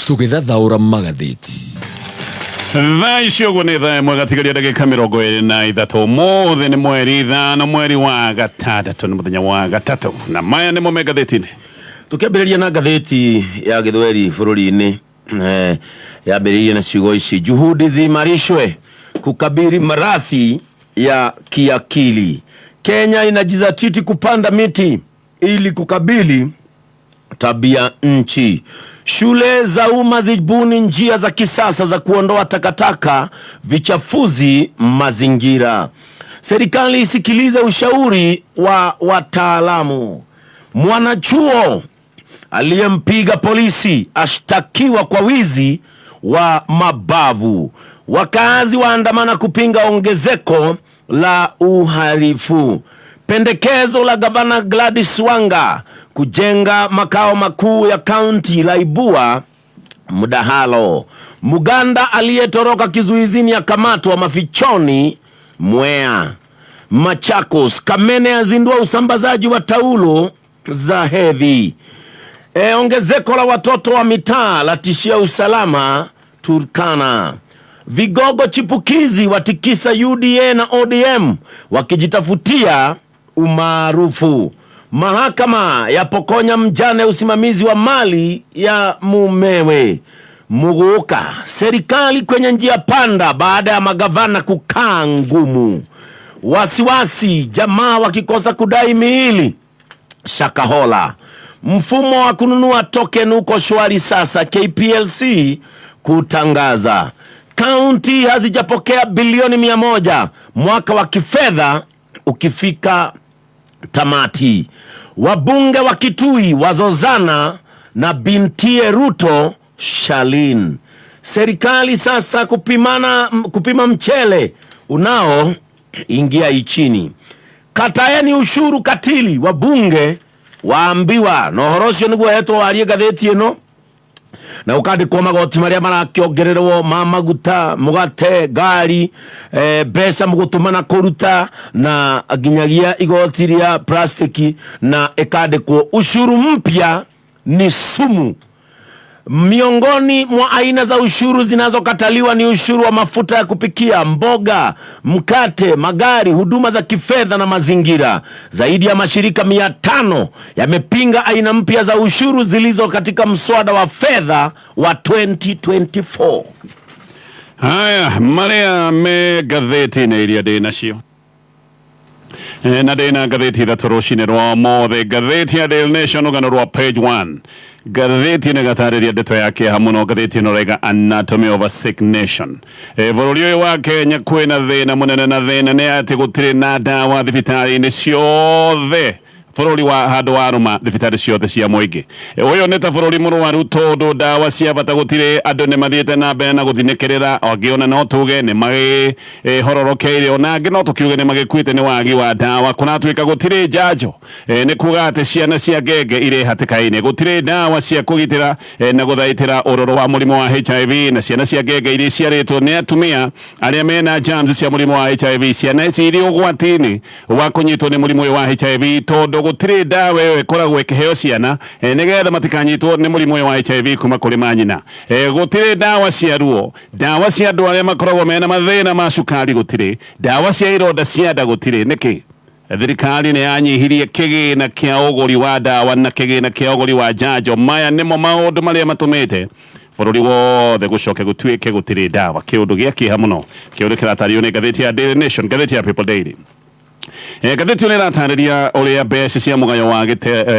Tũgĩthathaũra magathĩti. Thaa ici ũguo nĩ thaa 1 gatigaria ndagĩka 23. Ũmũthĩ nĩ mweri 5, mweri wa gatandatũ, nĩ mũthenya wa gatatũ, na maya nĩmo me ngathĩti-inĩ. Tũkĩambĩrĩria na ngathĩti ya gĩthweri bũrũri-inĩ, yambĩrĩirie na ciugo ici: juhudi ziimarishwe kukabili maradhi ya kiakili. Kenya inajizatiti kupanda miti ili kukabili tabia nchi. Shule za umma zibuni njia za kisasa za kuondoa takataka vichafuzi mazingira. Serikali isikilize ushauri wa wataalamu. Mwanachuo aliyempiga polisi ashtakiwa kwa wizi wa mabavu. Wakazi waandamana kupinga ongezeko la uhalifu. Pendekezo la gavana Gladys Wanga kujenga makao makuu ya kaunti laibua mdahalo. Muganda aliyetoroka kizuizini akamatwa mafichoni Mwea. Machakos, Kamene azindua usambazaji wa taulo za hedhi. Ongezeko la watoto wa mitaa latishia usalama Turkana. Vigogo chipukizi watikisa UDA na ODM wakijitafutia umaarufu. Mahakama yapokonya mjane usimamizi wa mali ya mumewe. Muguka, serikali kwenye njia panda baada ya magavana kukaa ngumu. Wasiwasi jamaa wakikosa kudai miili Shakahola. Mfumo wa kununua token uko shwari sasa, KPLC kutangaza. Kaunti hazijapokea bilioni 100 mwaka wa kifedha ukifika tamati. Wabunge wa Kitui wazozana na bintie Ruto Shalin. Serikali sasa kupima mchele unao ingia ichini. Kataeni ushuru katili, wabunge waambiwa. Na ũhoro ũcio nĩguo hetwo warie ngathĩti ĩno, na ũkandĩkwo magoti marĩa marakĩongererwo ma maguta, mũgate, ngari, mbeca mũgũtũma na kũruta, na nginyagia igoti rĩa plastiki, na ĩkandĩkwo ushuru mpya ni sumu. Miongoni mwa aina za ushuru zinazokataliwa ni ushuru wa mafuta ya kupikia, mboga, mkate, magari, huduma za kifedha na mazingira. Zaidi ya mashirika 500 yamepinga aina mpya za ushuru zilizo katika mswada wa fedha wa 2024. Haya marĩa me ngathĩti-inĩ iria ndĩ nacio. Na ndĩna ngathĩti ithatũ rũcinĩ rwa mothe. Ngathĩti ya Daily Nation, rũgano rwa page 1, ngathĩti ĩno ĩgatarĩria ndeto ya kĩeha mũno. Ngathĩti ĩno ĩraiga "Anatomy of a Sick Nation". Bũrũri ũyũ wa Kenya kwĩna thĩna mũnene, na thĩna nĩ atĩ gũtirĩ na ndawa thibitarĩ-inĩ ciothe bũrũri wa handũ wa rũma, thibitarĩ ciothe cia mũingĩ. Ũyũ nĩ ta bũrũri mũrwaru tondũ ndawa cia bata gũtirĩ. Andũ nĩ mathiĩte na mbere na gũthinĩkĩrĩra, angĩ ona no tuge nĩ magĩhororokeire, ona angĩ no tũkiuge nĩ magĩkuĩte nĩ wagi wa ndawa. Kũratuĩka gũtirĩ njanjo, nĩ kuga atĩ ciana cia ngenge irĩ hatĩka-inĩ. Gũtirĩ ndawa cia kũgitĩra na gũthaitĩra ũrũrũ wa mũrimũ wa HIV, na ciana cia ngenge iria iciarĩtwo nĩ atumia arĩa mena germs cia mũrimũ wa HIV, ciana ici irĩ ũgwati-inĩ wa kũnyitwo nĩ mũrimũ ũyũ wa HIV, tondũ gũtirĩ ndawa ĩyo ĩkoragwo ĩkĩheo ciana nĩgetha matikanyitwo nĩ mũrimũ ũyũ wa HIV kuma kũrĩ manyina. Gũtirĩ ndawa cia ruo, ndawa cia andũ arĩa makoragwo mena mathĩna ma cukari gũtirĩ, ndawa cia ironda cia nda gũtirĩ. Nĩkĩ? Thirikari nĩ yanyihirie kĩgĩna kĩa ũgũri wa ndawa na kĩgĩna kĩa ũgũri wa njanjo. Maya nĩmo maũndũ marĩa matũmĩte bũrũri wothe gũcoke gũtuĩke gũtirĩ ndawa, kĩũndũ gĩa kĩeha mũno, kĩũndũ kĩratarĩrio nĩ ngathĩti ya Daily Nation. Ngathĩti ya People Daily, ngathĩti ĩno ĩratarĩria ũrĩa mbeca cia mũgayo wa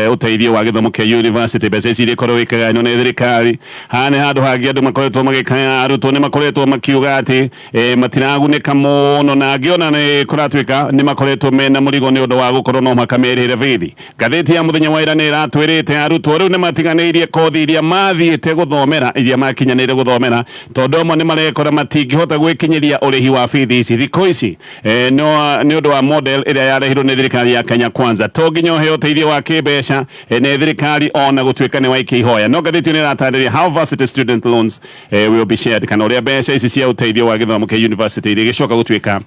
ũteithio wa gĩthomo kĩa university, mbeca ici ikoragwo ikĩgayanio nĩ thirikari. Haha nĩ handũ hangĩ andũ makoretwo magĩkaya. Arutwo nĩ makoretwo makiuga atĩ matiragunĩka mũno, na angĩ ona nĩ kũratuĩka nĩ makoretwo mena mũrigo nĩ ũndũ wa gũkorwo no mũhaka merĩhĩre bithi. Ngathĩti ya mũthenya wa ira nĩ ĩratwĩrĩte arutwo rĩu nĩ matiganĩirie kothi iria mathiĩte gũthomera, iria makinyanĩire gũthomera, tondũ amwe nĩ marekora matingĩhota gwĩkinyĩria ũrĩhi wa bithi ici thikũ ici, no nĩ ũndũ wa model ĩrĩa yarehirwo nĩ thirikari ya Kenya Kwanza. To nginya ũheo ũteithio wa kĩmbeca nĩ thirikari ona gũtuĩka nĩ waikia ihoya. No ngathĩti ĩno ĩratarĩria how varsity student loans will be shared, kana ũrĩa mbeca ici cia ũteithio wa gĩthomo kĩa university irĩgĩcoka gũtuĩka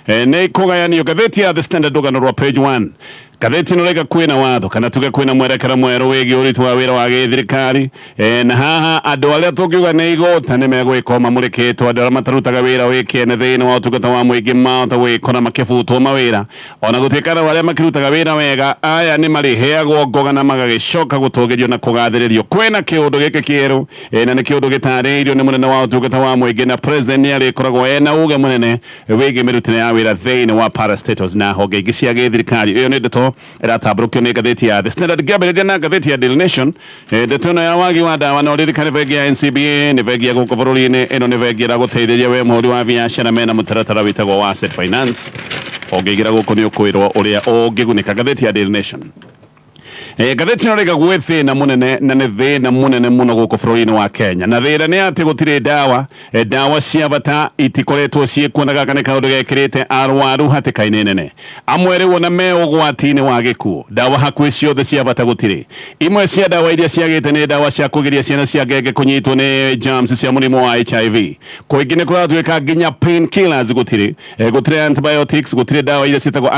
nĩ kũgayanio. Ngathĩti ya The Standard, rũgano rwa page 1. Ngathĩti ĩno rĩga kwĩna watho kana tuge kwĩna mwerekera mwerũ wĩgiĩ ũruti wa wĩra wa gĩthirikari. Na haha andũ arĩa tũngiuga nĩ igũta nĩ megũgĩkorwo mamũrĩkĩtwo, andũ arĩa matarutaga wĩra wĩ kĩene thĩinĩ wa ũtungata wa mũingĩ mahota gũgĩkora makĩbutwo mawĩra. Ona gũtuĩka rĩu arĩa makĩrutaga wĩra wega aya nĩ marĩheagwo ngoga na magagĩcoka gũtũgĩrio na kũgathĩrĩrio. Kwĩna kĩũndũ gĩkĩ kĩerũ, na nĩ kĩũndũ gĩtarĩirio nĩ mũnene wa ũtungata wa mũingĩ na president nĩ arĩkoragwo ena uge mũnene wĩgiĩ mĩrutĩre ya wĩra thĩinĩ wa parastatals na honge ingĩ cia gĩthirikari. Ĩyo nĩ ndeto ĩratambũrũkio nĩ ngathĩti ya The Standard. Ngĩambĩrĩria na ngathĩti ya Daily Nation, ndeto ĩno ya wagi wa ndawa no ririkane bengi ya NCBA nĩ bengi ya gũkũ bũrũri-inĩ. Ĩno nĩ bengi ĩragũteithĩria we mũhũri wa biacara mena mũtaratara wĩtagwo wa asset finance. Ũngĩingĩra gũkũ nĩ ũkwĩrwo ũrĩa ũngĩgunĩka. Ngathĩti ya Daily Nation. Ngathĩti ĩno rĩga gwĩ thĩna mũnene na nĩ thĩna mũnene mũno gũkũ bũrũri-inĩ wa Kenya, na thĩna nĩ atĩ gũtirĩ ndawa. Ndawa cia bata itikoretwo ciĩkuo, na gaka nĩ kaũndũ gekĩrĩte arwaru hatĩka-inĩ nene, amwe rĩu ona me ũgwati-inĩ wa gĩkuũ. Ndawa hakuhĩ ciothe cia bata gũtirĩ. Imwe cia ndawa iria ciagĩte nĩ ndawa cia kũgiria ciana cia ngenge kũnyitwo nĩ germs cia mũrimũ wa HIV. Kũingĩ nĩ kũratuĩka nginya pain killers gũtirĩ. Gũtirĩ antibiotics, gũtirĩ ndawa iria ciĩtagwo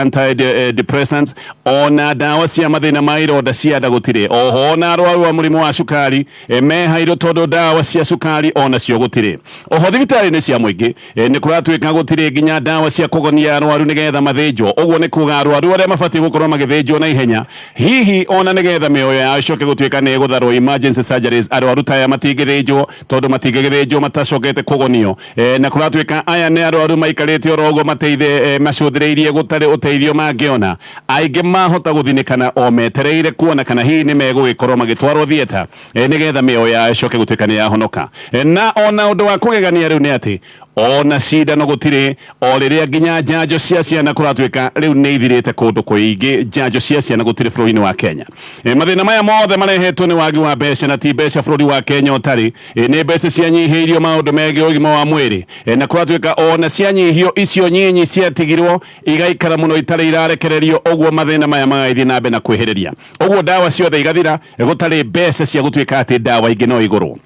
antidepressants, ona ndawa cia mathĩna ma ironda cia nda gũtirĩ. Oho ona arwaru a mũrimũ wa cukari mehairwo tondũ ndawa cia cukari onacio gũtirĩ. Oho thibitarĩ-inĩ cia mũingĩ, nĩ kũratuĩka gũtirĩ nginya ndawa cia kũgonia arwaru nĩgetha mathĩnjwo. Ũguo nĩ kuga arwaru arĩa mabatiĩ gũkorwo magĩthĩnjwo na ihenya hihi ona nĩgetha mĩoyo yao ĩcoke gũtuĩka nĩ ĩgũtharwo, emergency surgeries, arwaru ta aya matingĩthĩnjwo tondũ matingĩgĩthĩnjwo matacokete kũgonio. Na kũratuĩka aya nĩ arwaru maikarĩte oro ũguo mateithe, macũthĩrĩirie gũtarĩ ũteithio mangĩona. Aingĩ mahota gũthinĩkana o metereire kuona kana hihi nĩ megũgĩkorwo magĩtwarwo theatre, nĩgetha mĩoyo yao ĩcoke gũtuĩka nĩ yahonoka. Na ona ũndũ wa kũgegania rĩu nĩ atĩ ona cindano gũtirĩ, o rĩrĩa nginya njanjo cia ciana kũratuĩka rĩu nĩ ithirĩte kũndũ kũingĩ. Njanjo cia ciana gũtirĩ bũrũri-inĩ wa Kenya. Mathĩna maya mothe marehetwo nĩ wagi wa mbeca, na ti mbeca bũrũri wa Kenya ũtarĩ, nĩ mbeca cianyihĩirio maũndũ megiĩ ũgima wa mwĩrĩ. Na kũratuĩka ona cianyihio icio nyinyi ciatigirwo igaikara mũno itarĩ irarekererio, ũguo mathĩna maya magagĩthiĩ na mbere na kwĩhĩrĩria, ũguo ndawa ciothe igathira gũtarĩ mbeca cia gũtuĩka atĩ ndawa ingĩ no igũrwo.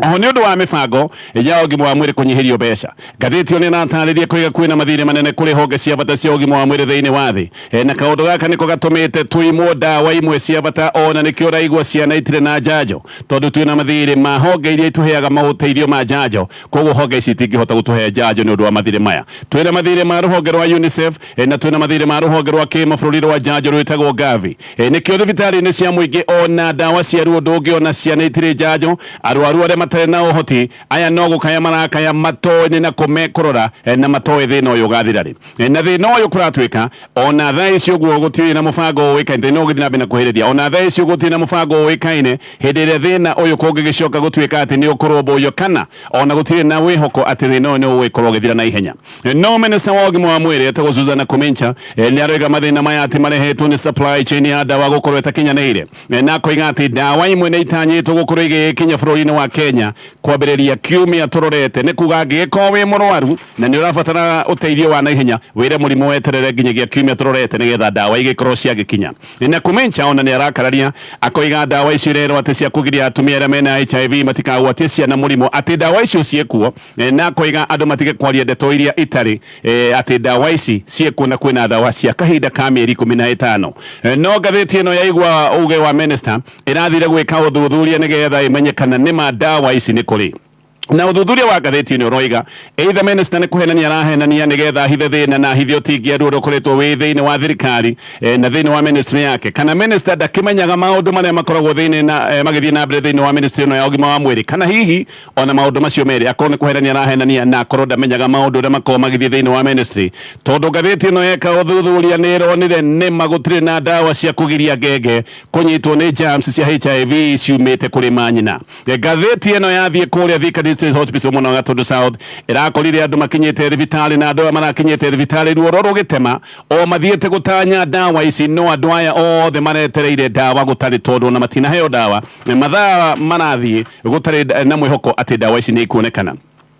Oho nĩ ũndũ wa mĩbango ya ũgima wa mwĩrĩ kũnyihĩrio mbeca, ngathĩti ĩyo nĩ ĩratarĩria kũiga kwĩna mathirĩ manene kũrĩ honge cia bata cia ũgima wa mwĩrĩ thĩinĩ wa thĩ. Na kaũndũ gaka nĩko gatũmĩte tũimwo ndawa imwe cia bata, ona nĩkĩo ũraigua ciana itirĩ na njanjo, tondũ twĩna mathirĩ ma honge iria itũheaga maũteithio ma njanjo. Koguo honge ici itingĩhota gũtũhe njanjo nĩ ũndũ wa mathirĩ maya. Twĩna mathirĩ ma rũhonge rwa UNICEF, na twĩna mathirĩ ma rũhonge rwa kĩmabũrũri rwa njanjo rwĩtagwo Gavi. Nĩkĩo thibitarĩ-inĩ cia mũingĩ ona ndawa cia ruo ndũngĩona, ciana itirĩ njanjo. Arwaru arĩa matarĩ na ũhoti aya no gũkaya marakaya matoĩ nĩ nakũ mekũrora, na matoĩ thĩna ũyũ ũgathira rĩ. Na thĩna ũyũ kũratuĩka ona thaa ici ũguo gũtirĩ na mũbango ũĩkaine, thĩna ũgĩthiĩ na mbere na kwĩhĩrĩria, ona thaa ici ũguo gũtirĩ na mũbango ũĩkaine hĩndĩ ĩrĩa thĩna ũyũ kũngĩgĩcoka gũtuĩka atĩ nĩ ũkũrũmbũiyo, kana ona gũtirĩ na wĩhoko atĩ thĩna ũyũ nĩ ũgũgĩkorwo ũgĩthira na ihenya. No minista wa ũgima wa mwĩrĩ etagwo Susanna Kumincha, nĩ aroiga mathĩna maya atĩ marehetwo nĩ supply chain ya ndawa gũkorwo ĩtakinyanĩire, na akoiga atĩ ndawa imwe nĩ itanyĩtwo gũkorwo igĩkinya bũrũri-inĩ wa Kenya kwambĩrĩria kiumia tũrorete. Nĩ kuga angĩgĩkorwo wĩ mũrwaru na nĩ ũrabatara ũteithio wa naihenya, wĩre mũrimũ weterere nginyagia kiumia tũrorete nĩgetha ndawa igĩkorwo ciagĩkinya. Na Kumincha ona nĩ arakararia akoiga ndawa icio irerwo atĩ cia kũgiria atumia arĩa mena HIV matikagwatie ciana mũrimũ, atĩ ndawa icio ciĩkuo, na akoiga andũ matige kwaria ndeto iria itarĩ, atĩ ndawa ici ciĩkuo na kwĩna ndawa cia kahinda ka mĩeri 15. No ngathĩti ĩno yaigua uge wa minister ĩrathire gwĩka ũthuthuria nĩgetha ĩmenye kana nĩma ndawa ici nĩ kũrĩ. Na ũthuthuria wa ngathĩti ĩno ũroiga either minister nĩ kũhenania arahenania nĩgetha ahithe thĩna na ahithe ũtingiaru ũrĩa ũkoretwo wĩ thĩinĩ wa thirikari, na thĩinĩ wa ministry yake, kana minister ndakĩmenyaga maũndũ marĩa makoragwo thĩinĩ na magĩthiĩ na mbere thĩinĩ wa ministry ĩno ya ũgima wa mwĩrĩ, kana hihi ona maũndũ macio merĩ, akorwo nĩ kũhenania arahenania na akorwo ndamenyaga maũndũ ũrĩa makoragwo magĩthiĩ thĩinĩ wa ministry. Tondũ ngathĩti ĩno yeka ũthuthuria nĩ ĩronire nĩma gũtirĩ na ndawa cia kũgiria ngenge kũnyitwo nĩ germs cia HIV ciumĩte kũrĩ manyina. Ngathĩti ĩno yathiĩ kũrĩa Thika District Hospital mwena wa Gatundu South, ĩrakorire andũ makinyĩte thibitarĩ, na andũ aya marakinyĩte thibitarĩ ruoro rũgĩtema o mathiĩte gũtanya ndawa ici, no andũ aya othe maretereire ndawa gũtarĩ, tondũ ona matinaheo ndawa, mathaa marathiĩ gũtarĩ na mwĩhoko atĩ ndawa ici nĩ ikuonekana.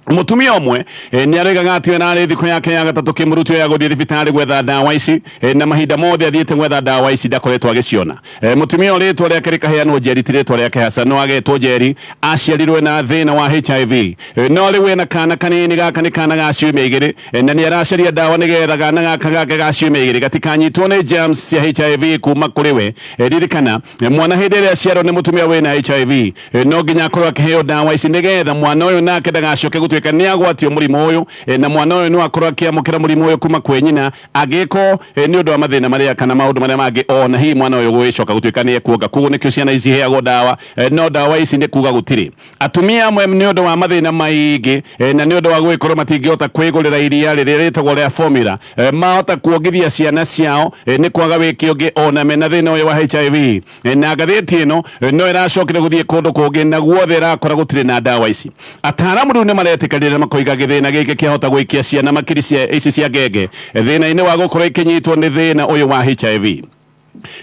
Mutumia ũmwe nĩ aregaga atĩ ararĩ thikũ yake ya gatatũ kĩmũrutio ya gũthiĩ thibitarĩ gwetha ndawa ici, na mahinda mothe athiĩte gwetha ndawa ici ndakoretwo agĩciona. Mũtumia ũyũ rĩtwa rĩake rĩkaheanwo Njeri, ti rĩtwa rĩake hasa, no agetwo Njeri, aciarirwe na thĩna wa HIV, no rĩu ena kana kanini, gaka nĩ kana ga ciumia 2, na nĩ aracaria ndawa nĩgetha kana gaka gake ga ciumia 2 gatikanyitwo nĩ germs cia HIV kuma kũrĩ we. Ririkana mwana hĩndĩ ĩrĩa aciarwo nĩ mũtumia wĩna HIV, no nginya akorwo akĩheo ndawa ici nĩgetha mwana ũyũ nake ndagacoke gũtuĩka nĩ agwatio mũrimũ ũyũ, na mwana ũyũ no akorwo akĩamũkĩra mũrimũ ũyũ kuma kwĩ nyina angĩko nĩ ũndũ wa mathĩna marĩa kana maũndũ marĩa mangĩ, ona hihi mwana ũyũ gũgĩcoka gũtuĩka nĩ ekuonga. Koguo nĩkĩo ciana ici iheagwo ndawa, no ndawa ici nĩ kuga gũtirĩ. Atumia amwe nĩ ũndũ wa mathĩna maingĩ, na nĩ ũndũ wa gũgĩkorwo matingĩhota kwĩgũrĩra iria rĩrĩa rĩtagwo rĩa formula, mahota kuongithia ciana ciao, nĩ kwaga wĩki ũngĩ ona mena thĩna ũyũ wa HIV. Na ngathĩti ĩno no ĩracokire gũthiĩ kũndũ kũngĩ na guothe ĩrakora gũtirĩ na ndawa ici. Ataaramu rĩu nĩ maretĩkanĩra makoiga gĩthĩna gĩkĩ kĩahota gũikia ciana makiri cia ici cia ngenge thĩna-inĩ wa gũkorwo ikĩnyitwo nĩ thĩna ũyũ wa HIV.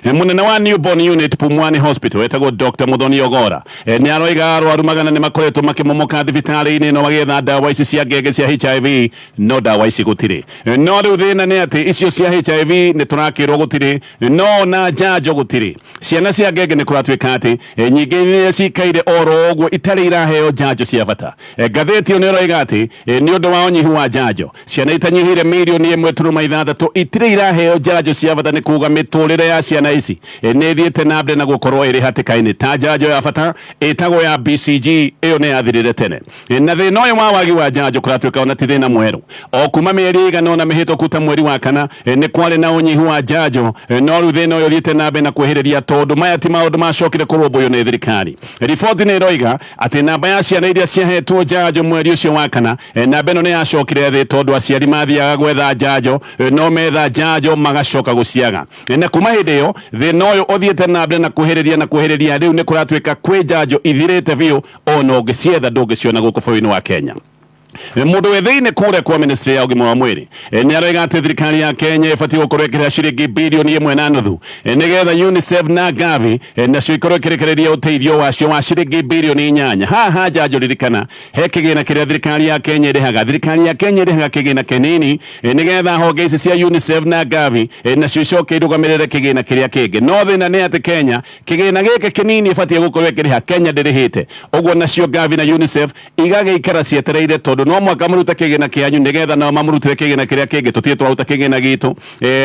Munene wa Newborn Unit Pumwani Hospital etagwo Dr. Muthoni Ogora nĩ aroiga arwaru magana nĩ makoretwo makĩmomoka thibitarĩ-inĩ ĩno magĩetha ndawa ici cia ngenge cia HIV, no ndawa ici gũtirĩ. No rĩu thĩna nĩ atĩ icio cia HIV nĩ tũrakĩrwo gũtirĩ, no na njanjo gũtirĩ. Ciana cia ngenge nĩ kũratuĩka atĩ nyingĩ nĩ cikaire oro ũguo itarĩ iraheo njanjo cia bata. Ngathĩti ĩyo nĩ ĩroiga atĩ nĩ ũndũ wa ũnyihu wa njanjo, ciana itanyihĩire 1.6 mirioni itirĩ iraheo njanjo cia bata, nĩ kuga mĩtũrĩre ya ciana ici nĩ ĩthiĩte na mbere na gũkorwo ĩrĩ hatĩka-inĩ. Ta njanjo ya bata ĩtagwo ya BCG, ĩyo nĩ yathirire tene. Na thĩna ũyũ wa wagi wa njanjo kũratuĩka ona ti thĩna mwerũ, o kuma mĩeri ĩigana ũna mĩhĩtũku ta mweri wa kana nĩ kwarĩ na ũnyihu wa njanjo, no rĩu thĩna ũyũ ũthiĩte na mbere na kwĩhĩrĩria tondũ maya ti maũndũ macokire kũrũmbũiyo nĩ thirikari. Riboti nĩ ĩroiga atĩ namba ya ciana iria ciahetwo njanjo mweri ũcio wa kana, namba ĩno nĩ yacokire thĩ tondũ aciari mathiaga gwetha njanjo, no metha njanjo magacoka gũciaga. Na kuma hĩndĩ ĩyo thĩna ũyũ ũthiĩte na mbere na kwĩhĩrĩria na kwĩhĩrĩria. Rĩu nĩ kũratuĩka kwĩ njanjo ithirĩte biũ, ona ũngĩcietha ndũngĩciona gũkũ bũrũri-inĩ wa Kenya. Mũndũ wĩ thĩinĩ kũrĩa kwa ministry ya ũgima wa mwĩrĩ nĩ aroiga atĩ thirikari ya Kenya ĩbatiĩ gũkorwo ĩkĩrĩha ciringi 1.5 birioni nĩgetha UNICEF na Gavi nacio ikorwo ĩkĩrekereria ũteithio wacio wa ciringi 8 birioni. Haha njanjo, ririkana he kĩgĩna kĩrĩa thirikari ya Kenya ĩrĩhaga. Thirikari ya Kenya ĩrĩhaga kĩgĩna kĩnini, nĩgetha honge ici cia UNICEF na Gavi nacio icoke irũgamĩrĩre kĩgĩna kĩrĩa kĩngĩ. No thĩna nĩ atĩ Kenya kĩgĩna gĩkĩ kĩnini ĩbatiĩ gũkorwo ĩkĩrĩha, Kenya ndĩrĩhĩte. Ũguo nacio Gavi na UNICEF igagĩikara cietereire tondũ no mwaka mũrute kĩgĩna kĩanyu nĩgetha nao mamũrutĩre kĩgĩna kĩrĩa kĩngĩ. Tũtirĩ twaruta kĩgĩna gitũ.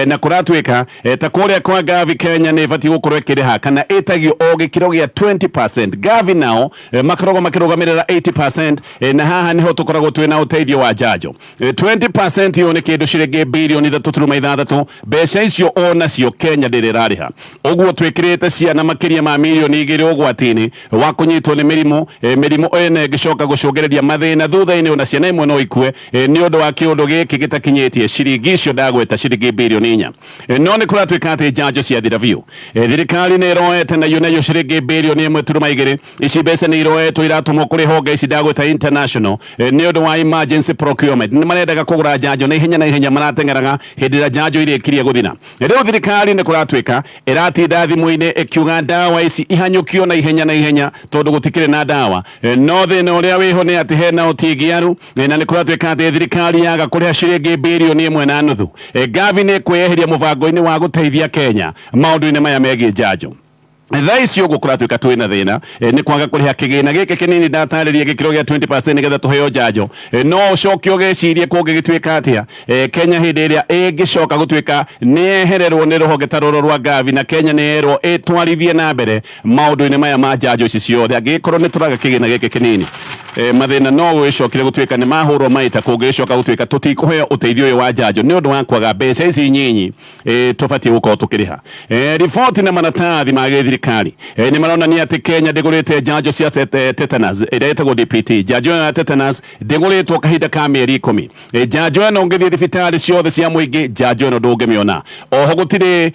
Na kũratuĩka ta kũrĩa kwa Gavi, Kenya nĩ ĩbatiĩ gũkorwo ĩkĩrĩha kana ĩtagio o gĩkĩro gĩa 20%. Gavi nao makoragwo makĩrũgamĩrĩra 80%, na haha nĩho tũkoragwo twĩna ũteithio wa njanjo. 20% ĩyo nĩ kĩndũ ciringi 3.6 birioni. Mbeca icio o nacio Kenya ndĩrĩ ĩrarĩha. Ũguo twĩkĩrĩte ciana makĩria ma 2 mirioni ũgwati-inĩ wa kũnyitwo nĩ mĩrimũ, mĩrimũ ĩno ĩngĩcoka gũcũngĩrĩria mathĩna thutha-inĩ, ona ciana imwe no ikue, nĩ ũndũ wa kĩũndũ gĩkĩ gĩtakinyĩtie ciringi icio ndagweta, ciringi 4 birioni. No nĩ kũratuĩka atĩ njanjo ciathira biũ. Thirikari nĩ ĩroete nayo ciringi 1.2 birioni. Ici mbeca nĩ iroetwo iratũmwo kũrĩ honge ici ndagweta international, nĩ ũndũ wa emergency procurement. Nĩ marendaga kũgũra njanjo na ihenya na ihenya, marateng'eraga hĩndĩ ĩrĩa njanjo irĩkirie gũthira. Rĩu thirikari nĩ kũratuĩka ĩratinda thimũ-inĩ ĩkiuga ndawa ici ihanyũkio na ihenya na ihenya tondũ gũtikĩrĩ na ndawa. No thĩna ũrĩa wĩho nĩ atĩ hena ũtingiaru, na nĩ kũratuĩka atĩ thirikari yaga kũrĩha ciringi 1.5 birioni, Gavi nĩ ĩkwĩyeheria mũbango-inĩ wa gũteithia Kenya maũndũ-inĩ maya megiĩ njanjo. Thaa ici ũguo kũratuĩka twĩna thĩna, nĩ kwaga kũrĩha kĩgĩna gĩkĩ kĩnini ndatarĩria, gĩkĩro gĩa 20%, nĩgetha tũheo njanjo. No ũcoke ũgecirie kũngĩgĩtuĩka atĩa Kenya hĩndĩ ĩrĩa ĩngĩcoka gũtuĩka nĩ yehererwo nĩ rũhonge ta rũrũ rwa Gavi, na Kenya nĩ yerwo ĩtwarithie na mbere maũndũ-inĩ maya ma njanjo ici ciothe angĩgĩkorwo nĩ tũraga kĩgĩna gĩkĩ kĩnini. Mathĩna no gũgĩcokire gũtuĩka nĩ mahũrwo maita kũngĩgĩcoka gũtuĩka tũtikũheo ũteithio ũyũ wa njanjo nĩ ũndũ wa kwaga mbeca ici nyinyi tũbatiĩ gũkorwo tũkĩrĩha. Riboti na maratathi ma gĩthirikari nĩ maronania atĩ Kenya ndĩgũrĩte njanjo cia tetanus ĩrĩa ĩtagwo DPT. Njanjo ĩyo ya tetanus ndĩgũrĩtwo kahinda ka mĩeri 10. Njanjo ĩno ũngĩthiĩ thibitarĩ ciothe cia mũingĩ, njanjo ĩno ndũngĩmĩona. Oho gũtirĩ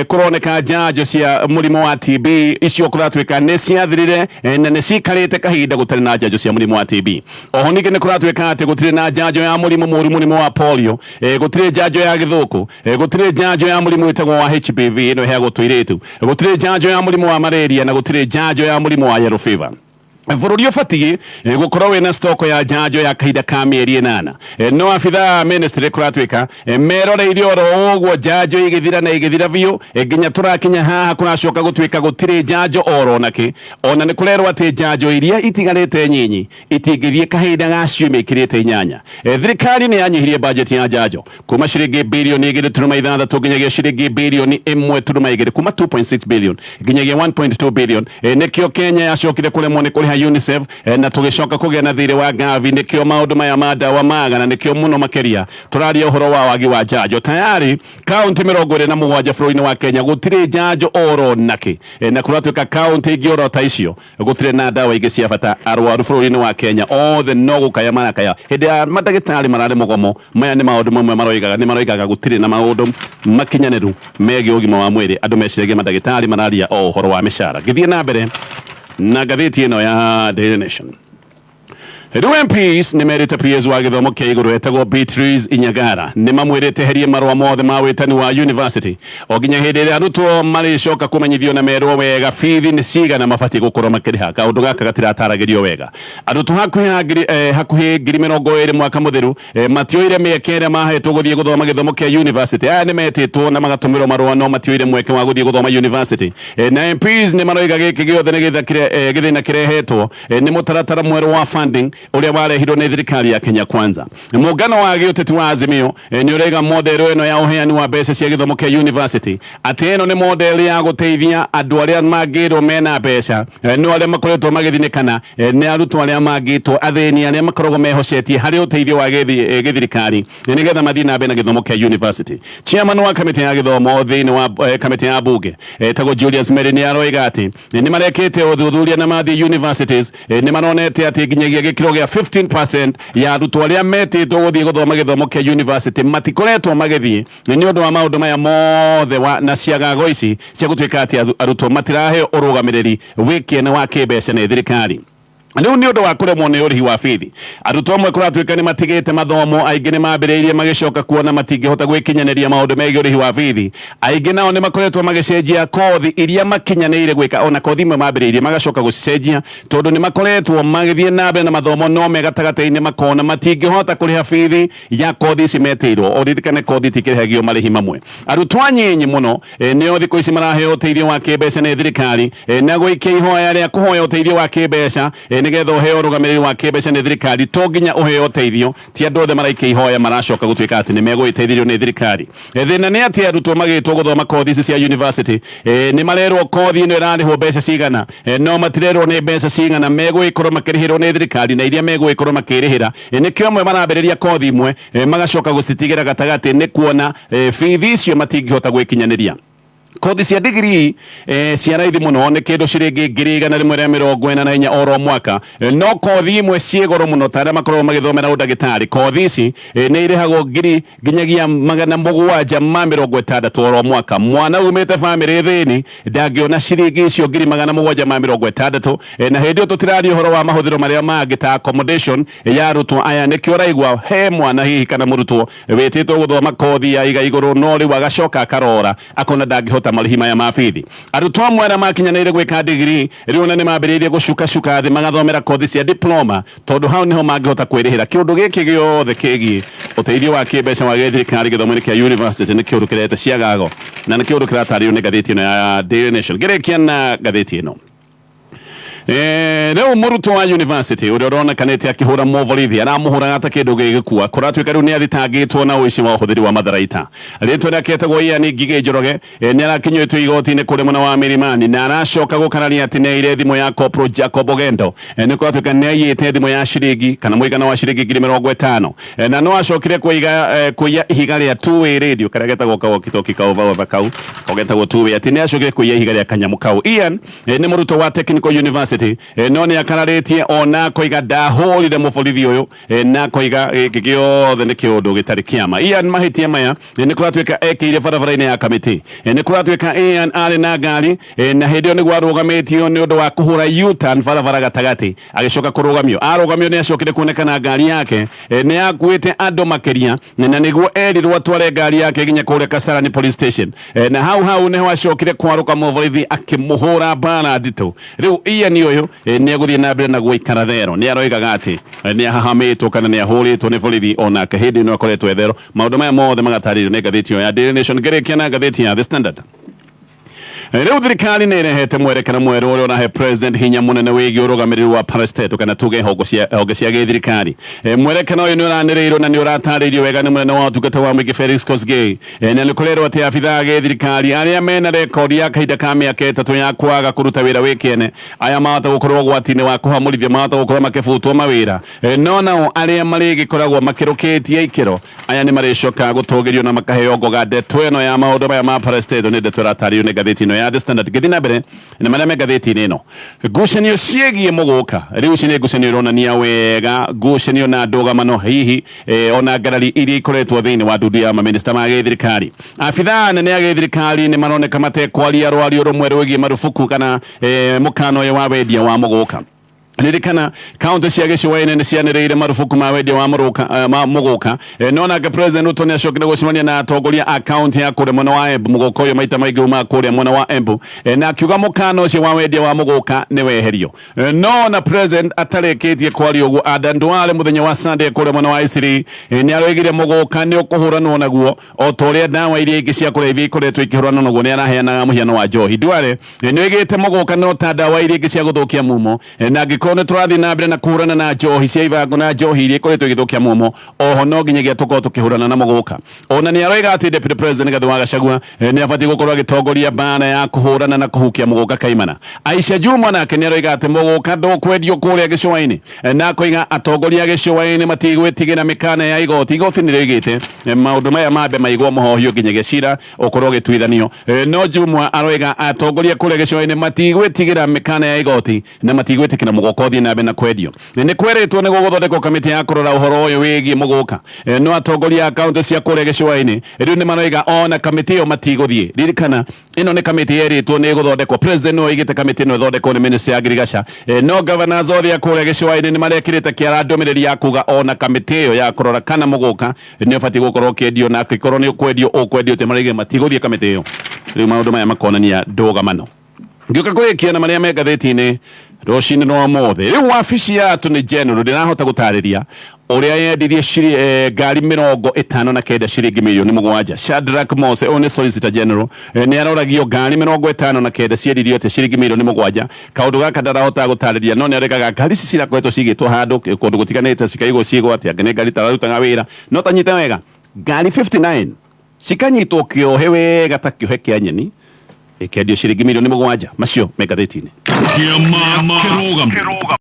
kũroneka njanjo cia mũrimũ wa TB. Icio kũratuĩka nĩ ciathirire, na nĩ cikarĩte kahinda gũtarĩ na njanjo cia mũrimũ wa TB. Oho ningĩ nĩ kũratuĩka atĩ gũtirĩ na njanjo ya mũrimũ mũru, mũrimũ wa polio, gũtirĩ njanjo ya gĩthũkũ, gũtirĩ njanjo ya mũrimũ wĩtagwo wa HPV, ĩno ĩheagwo tũirĩtu, gũtirĩ njanjo ya mũrimũ wa malaria, na gũtirĩ njanjo ya mũrimũ wa yellow fever. Bũrũri ũbatiĩ gũkorwo wĩna stoko ya njanjo ya kahinda ka mĩeri 8. No abithaa ministry kũratuĩka meroreire oro ũguo njanjo igĩthira na igĩthira biũ, nginya tũrakinya haha kũracoka gũtuĩka gũtirĩ njanjo oro nakĩ. Ona nĩ kũrerwo atĩ njanjo iria itigarĩte nyinyi itingĩthiĩ kahinda ga ciumia ikĩrĩte 8. Thirikari nĩ yanyihirie bajeti ya njanjo kuma ciringi birioni 2.6 nginyagia ciringi birioni 1.2, kuma 2.6 billion nginyagia 1.2 billion. Nĩkĩo Kenya yacokire kũremwo nĩ kũrĩha UNICEF, na tũgĩcoka kũgĩa na thirĩ wa Gavi. Nĩkĩo maũndũ maya ma ndawa maga, na nĩkĩo mũno makĩria tũraria ũhoro wa wagi wa njanjo. Tayari kaunti 27 bũrũri-inĩ wa Kenya gũtirĩ njanjo oro nakĩ, na kũratuĩka kaunti ingĩ oro ta icio gũtirĩ na ndawa ingĩ cia bata. Arwaru bũrũri-inĩ wa Kenya othe no gũkaya marakaya hĩndĩ ya mandagĩtarĩ mararĩ mũgomo. Maya nĩ maũndũ mamwe maroigaga, nĩ maroigaga gũtirĩ na maũndũ makinyanĩru megiĩ ũgima wa mwĩrĩ. Andũ meciragia mandagĩtarĩ mararia o ũhoro wa mĩcara. Ngĩthiĩ na mbere na ngathĩti ĩno ya Daily Nation, rĩu MPs nĩ merĩte PS wa gĩthomo kĩa igũrũ etagwo Beatrice Inyagara nĩ mamwĩrĩte herie marũa mothe ma wĩtani wa university o nginya hĩndĩ ĩrĩa arutwo marĩcoka kũmenyithio na merwo wega bithi nĩ cigana mabatiĩ gũkorwo makĩrĩha. Kaũndũ gaka gatirataragĩrio wega. Arutwo hakuhĩ 20,000 mwaka mũthiru matioire mĩeke ĩrĩa mahetwo gũthiĩ gũthoma gĩthomo kĩa university. Aya nĩ metĩtwo na magatũmĩrwo marũa no matioire mweke wa gũthiĩ gũthoma university. Na MPs nĩ maroiga gĩkĩ gĩothe nĩ gĩthĩna kĩrehetwo nĩ mũtaratara mwerũ wa funding ũrĩa warehirwo nĩ thirikari ya Kenya Kwanza. Mũngano wa gĩũteti wa Azimio nĩ ũraiga model ĩno ya ũheani wa mbeca cia gĩthomo kĩa university atĩ ĩno nĩ model ya gũteithia andũ arĩa mangĩrwo mena mbeca, no arĩa makoretwo magĩthinĩkana nĩ arutwo arĩa mangĩtwo athĩni arĩa makoragwo mehocetie harĩ ũteithio wa gĩthirikari nĩgetha mathiĩ na mbere na gĩthomo kĩa university. Chairman wa kamĩtĩ ya gĩthomo thĩinĩ wa kamĩtĩ ya bunge etagwo Julius Mary nĩ aroiga atĩ nĩ marekĩte ũthuthuria na mathiĩ universities, nĩ maronete atĩ nginyagia gĩkĩro gĩa 15% ya arutwo arĩa metĩtwo gũthiĩ gũthoma gĩthomo kĩa university matikoretwo magĩthiĩ nĩ ũndũ wa maũndũ maya mothe na ciagago ici cia gũtuĩka atĩ arutwo matiraheo ũrũgamĩrĩri wĩ kĩene wa kĩmbeca nĩ thirikari. Rĩu nĩ ũndũ wa kũremwo nĩ ũrĩhi wa bithi, arutwo amwe kũratuĩka nĩ matigĩte mathomo, aingĩ nĩ mambĩrĩirie magĩcoka kuona matingĩhota gwĩkinyanĩria maũndũ megiĩ ũrĩhi wa bithi. Aingĩ nao nĩ makoretwo magĩcenjia kothi iria makinyanĩire gwĩka, ona kothi imwe mambĩrĩirie magacoka gũcicenjia tondũ nĩ makoretwo magĩthiĩ na mbere na mathomo no me gatagatĩ-inĩ makona matingĩhota kũrĩha bithi ya kothi ici metĩirwo. Ũririkane kothi itikĩrĩhagio marĩhi mamwe. Arutwo anyinyi mũno nĩo thikũ ici maraheo ũteithio wa kĩmbeca nĩ thirikari, na gũikia ihoya rĩa kũhoya ũteithio wa kĩmbeca nĩgetha ũheo ũrũgamĩrĩri wa kĩmbeca nĩ thirikari to nginya ũheo ũteithio. Ti andũ othe maraikia ihoya maracoka gũtuĩka atĩ nĩ megũgĩteithĩrĩrio nĩ thirikari. Thĩna nĩ atĩ arutwo magĩtwo gũthoma kothi ici cia university nĩ marerwo kothi ĩno ĩrarĩhwo mbeca cigana, no matirerwo nĩ mbeca cigana megũgĩkorwo makĩrĩhĩrwo nĩ thirikari na iria megũgĩkorwo makĩrĩhĩra. Nĩkĩo amwe marambĩrĩria kothi imwe magacoka gũcitigĩra gatagatĩ nĩ kuona bithi icio matingĩhota gwĩkinyanĩria. Kothi cia digiri cia raithi mũno nĩ kĩndũ ciringi 144,000 oro mwaka, no kothi imwe ciĩ goro mũno ta arĩa makoragwo magĩthomera ũndagĩtarĩ, kothi ici nĩ irĩhagwo ngiri nginyagia 760 oro mwaka. Mwana umĩte bamĩrĩ thĩni ndangĩona ciringi icio ngiri 760, na hĩndĩ ĩyo tũtiraria ũhoro wa mahũthĩro marĩa mangĩ ta accommodation ya arutwo aya. Nĩkĩo ũraigua he mwana hihi kana mũrutwo wĩtĩtwo gũthoma kothi ya iga igũrũ no rĩu agacoka akarora akona ndangĩhota marĩhi maya ma bithi. Arutwo amwe arĩa makinyanĩire gwĩka digiri rĩu ona nĩ mambĩrĩirie gũcukacuka thĩ magathomera kothi cia diploma tondũ hau nĩho mangĩhota kwĩrĩhĩra. Kĩũndũ gĩkĩ gĩothe kĩgiĩ ũteithio wa kĩmbeca wa gĩthirikari gĩthomo-inĩ kĩa university nĩ kĩũndũ kĩrehete ciagago na nĩ kĩũndũ kĩratarĩrio nĩ ngathĩti ĩno ya Daily Nation. Ngĩrĩkia na ngathĩti ĩno, rĩu mũrutwo wa university ũrĩa ũronekanĩte akĩhũra mũborithi aramũhũraga ta kĩndũ gĩgĩkua kũratuĩka rĩu nĩ athitangĩtwo na ũici wa ũhũthĩri wa matharaita. Rĩtwa rĩake etagwo Ian Ngigĩ Njoroge, nĩ arakinyĩtio igoti-inĩ kũrĩa mwena wa Milimani na aracoka gũkararia atĩ nĩ aire thimũ ya Corporal Jacob Ogendo. Nĩ kũratuĩka nĩ aiyĩte thimũ ya ciringi kana mũigana wa ciringi 50,000, na no acokire kũiga kũiya ihiga rĩa two way radio karĩa getagwo kawalkie-talkie kaũvaũva kau getagwo two way, atĩ nĩ acokire kũiya ihiga rĩa kanyamũ kau. Ian nĩ mũrutwo wa Technical University, no nĩ akararĩtie ona akoiga ndahũrire mũborithi ũyũ, na akoiga gĩkĩ gĩothe nĩ kĩũndũ gĩtarĩ kĩama. Ian mahĩtia maya nĩ kũratuĩka ekĩire barabara-inĩ ya Kamĩtĩ. Nĩ kũratuĩka Ian arĩ na ngari, na hĩndĩ ĩyo nĩguo arũgamĩtio nĩ ũndũ wa kũhũra U-turn barabara gatagatĩ agĩcoka kũrũgamio. Arũgamio nĩ acokire kuonekana ngari yake nĩ yakuĩte andũ makĩria na nĩguo erirwo atware ngari yake nginya kũrĩa Kasarani police station, na hau hau nĩho acokire kwarũka mũborithi akĩmũhũra mbara nditũ. Rĩu Ian Ũyũ nĩ egũthiĩ na mbere na gũikara thero. Nĩ aroigaga atĩ nĩ ahahamĩtwo kana nĩ ahũrĩtwo nĩ borithi, onake hĩndĩ ĩno akoretwo ethero. Maũndũ maya mothe magatarĩrio nĩ ngathĩti ĩyo ya Daily Nation. Ngĩrĩkia na ngathĩti ya The Standard, rĩu thirikari nĩ ĩrehete mwerekera mwerũ ũrĩa ũrahe president hinya mũnene wĩgiĩ ũrũgamĩrĩri wa parastatal, kana tuge honge cia gĩthirikari. Mwerekera ũyũ nĩ ũranĩrĩirwo na nĩ ũratarĩirio wega nĩ mũnene wa ũtungata wa mũingĩ Felix Kosgei. Na nĩ kũrerwo atĩ abithaa a gĩthirikari arĩa mena rekondi ya kahinda ka mĩaka 3 ya kwaga kũruta wĩra wĩ kĩene, aya mahota gũkorwo ũgwati-inĩ wa kũhamũrithio, mahota gũkorwo makĩbutwo mawĩra. No nao arĩa marĩgĩkoragwo makĩrũkĩtie ikĩro, aya nĩ marĩcoka gũtũgĩrio na makaheo ngoga. Ndeto ĩno ya maũndũ maya ma parastatal nĩ ndeto ĩratarĩrio nĩ ngathĩti ĩno ya The Standard. Ngĩthiĩ na mbere na marĩa me ngathĩti-inĩ ĩno, ngucanio ciĩgiĩ mũgũka, rĩu ici nĩ ngucanio ironania wega ngucanio na ndũgamano, hihi ona ngarari iria ikoretwo thĩinĩ wa ndundu ya mamĩnĩsta ma gĩthirikari. Abithaa anene a gĩthirikari nĩ maroneka matekwaria rwario rũmwe rwĩgiĩ marubuku kana mũkana ũyũ wa wendia wa mũgũka. Ririkana kaunti cia gĩcũa-inĩ nĩ cianĩrĩire marubuku ma wendia wa ma mũgũka. No nake President Ruto nĩ acokire gũcemania na atongoria a kaunti ya kũrĩa mwena wa Embu. Mũgũka ũyũ maita maingĩ umaga kũrĩa mwena wa Embu. Na akiuga mũkana ũcio wa wendia wa mũgũka nĩ weherio. No na president atarĩkĩtie kwaria ũguo, Adan Duale mũthenya wa Sunday kũrĩa mwena wa Isiri nĩ aroigire mũgũka nĩ ũkũhũranwo naguo o ta ũrĩa ndawa iria ingĩ cia kũrebia ikoretwo ikĩhũranwo naguo. Nĩ araheanaga mũhiano wa njohi. Duale nĩ oigĩte mũgũka no ta ndawa iria ingĩ cia gũthũkia mumo, na angĩkorwo nĩ tũrathiĩ na mbere na kũhũrana na njohi cia ibango na njohi iria ikoretwo igĩthũkia mumo, oho no nginyagia tũkorwo tũkĩhũrana na mũgũka. Ona nĩ aroiga atĩ Deputy President Rigathi wa Gachagua nĩ abatiĩ gũkorwo agĩtongoria mbara ya kũhũrana na kũhukia mũgũka kaimana. Aisha Juma nake nĩ aroiga atĩ mũgũka ndũkwendio kũrĩa gĩcũa-inĩ, na akoiga atongoria a gĩcũa-inĩ matigwĩtigĩra mĩkana ya igoti. Igoti nĩ rĩoigĩte maũndũ maya mambe maigwo mũhohio nginyagia cira ũkorwo ũgĩtuithanio. No Jumwa aroiga atongoria kũrĩa gĩcũa-inĩ matigwĩtigĩra mĩkana ya igoti na matigwĩtĩkĩra mũgũka ũthiĩ na mbere na kwendio. Nĩ kwerĩtwo nĩ gũgũthondekwo kamĩtĩ ya kũrora ũhoro ũyũ wĩgiĩ mũgũka, no atongoria a kaunti cia kũrĩa gĩcũa-inĩ rĩu nĩ maroiga ona kamĩtĩ ĩyo matigũthiĩ. Ririkana ĩno nĩ kamĩtĩ yerĩtwo nĩ ĩgũthondekwo. President nĩwe oigĩte kamĩtĩ ĩno ĩthondekwo nĩ ministry ya ngirigaca, no governors othe a kũrĩa gĩcũa-inĩ nĩ marekĩrĩte kĩara ndũmĩrĩri ya kuga ona kamĩtĩ ĩyo ya kũrora kana mũgũka nĩ ũbatiĩ gũkorwo ũkĩendio, na angĩkorwo nĩ ũkwendio ũkwendio atĩa, maroiga matigũthiĩ kamĩtĩ ĩyo. Rĩu maũndũ maya makonania ndũgamano. Ngĩũka kũrĩkia na marĩa me ngathĩti-inĩ rũcinĩ rwa ũmũthĩ, rĩu wabici ya Attorney General ndĩrahota gũtarĩria ũrĩa yendirie ngari 59 ciringi mirioni 7. Shadrack Mose, ũyũ nĩ Solicitor General, nĩ aroragio ngari 59 ciendirio atĩa ciringi mirioni 7. Kaũndũ gaka ndarahota gũtarĩria, no nĩ aregaga ngari ici cirakoretwo cigĩtwo handũ kũndũ gũtiganĩte, cikaigwo ciĩgwate, angĩ nĩ ngari itararutaga wĩra. No tanyite wega, ngari 59 cikanyitwo kĩohe wega ta kĩohe kĩa nyeni, ĩkendio ciringi mirioni 7. Macio me ngathĩti-inĩ. Kĩama kĩrũgamo.